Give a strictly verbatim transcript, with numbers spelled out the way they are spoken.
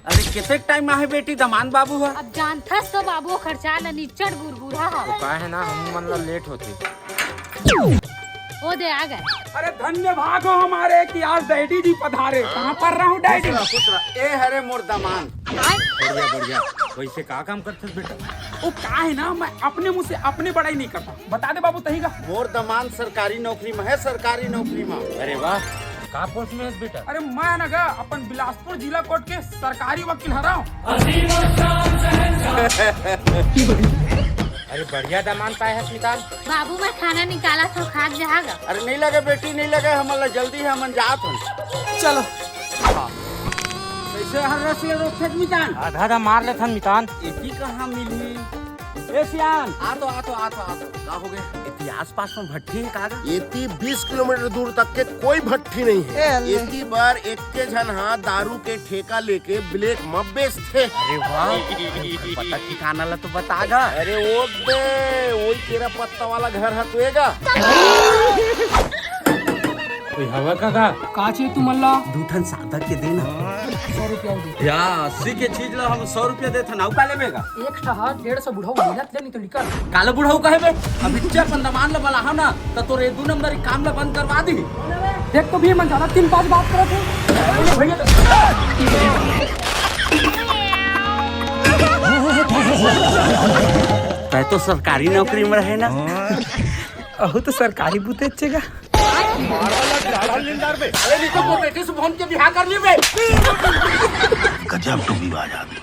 अरे, कितने टाइम आहे बेटी दमांद बाबू ह? अब जानथस तो बाबू, खर्चा ल निच्चट गुरगुरा ह। तो का है ना, हम मन ला लेट होथे। ओ दे, आ गए। अरे, धन्य भाग हो हमारे कि आज डैडी जी पधारे। कहाँ पर रहूं डैडी? खुश रह, खुश रह। ए हरे मोर दमांद। आय। बढ़िया, बढ़िया। वैसे का काम करथस बेटा? वो का है ना, मैं अपने मुंह से अपनी बड़ाई नहीं करता। बता दे बाबू, तही का। मोर दमांद सरकारी नौकरी में है, सरकारी नौकरी में। अरे वाह, का पोस्ट में है बेटा? अरे, मैं ना गा अपन बिलासपुर जिला कोर्ट के सरकारी वकील हराव। अरे बढ़िया दमांद पाए हस मितान। बाबू, मैं खाना निकालत हंव, खात जहा गा। अरे नहीं लगे बेटी, नहीं लगे, हमन ला जल्दी है, हमन जात हन। चलो। कैसे हर रस ले रोकथस मितान? आधा आधा मार लेथन मितान। एती कहाँ मिलही? ए सियान, आ तो, आ तो, आ तो, आ तो। का हो गए? एती आसपास में भट्ठी है का गा? एती बीस किलोमीटर दूर तक के कोई भट्ठी नहीं है। ए अल्ले। एती बार एक के झन हा दारू के ठेका लेके ब्लैक में बेचथे। अरे वाह, पता ठिकाना ला तो बता गा। अरे वो दे, वही तेरा पत्ता वाला घर है तो एगा। कोई हवा का का? का चाहिए तुमन ला? दू ठन सादा के देना। सौ रुपया हो गया। या अस्सी के चीज ला हम सौ रुपया देथन, अउ का लेबे गा? एक ठा डेढ़ सौ बुढ़ऊ मिलत ले नहीं तो निकल। काला बुढ़ऊ कहे बे? अब इच्छा अपन दमान ला बलाहा ना, त तोर ए दू नंबर काम ला बंद करवा दी। देख तो भी मन ज्यादा तीन पाँच बात करत है। भैया तो तै तो सरकारी नौकरी में रहे ना। अहू तो सरकारी बुते चेगा। अरे नहीं तो वो बेटी से फोन के बिहार कर ली बे। गजब टूबीबाज आदमी।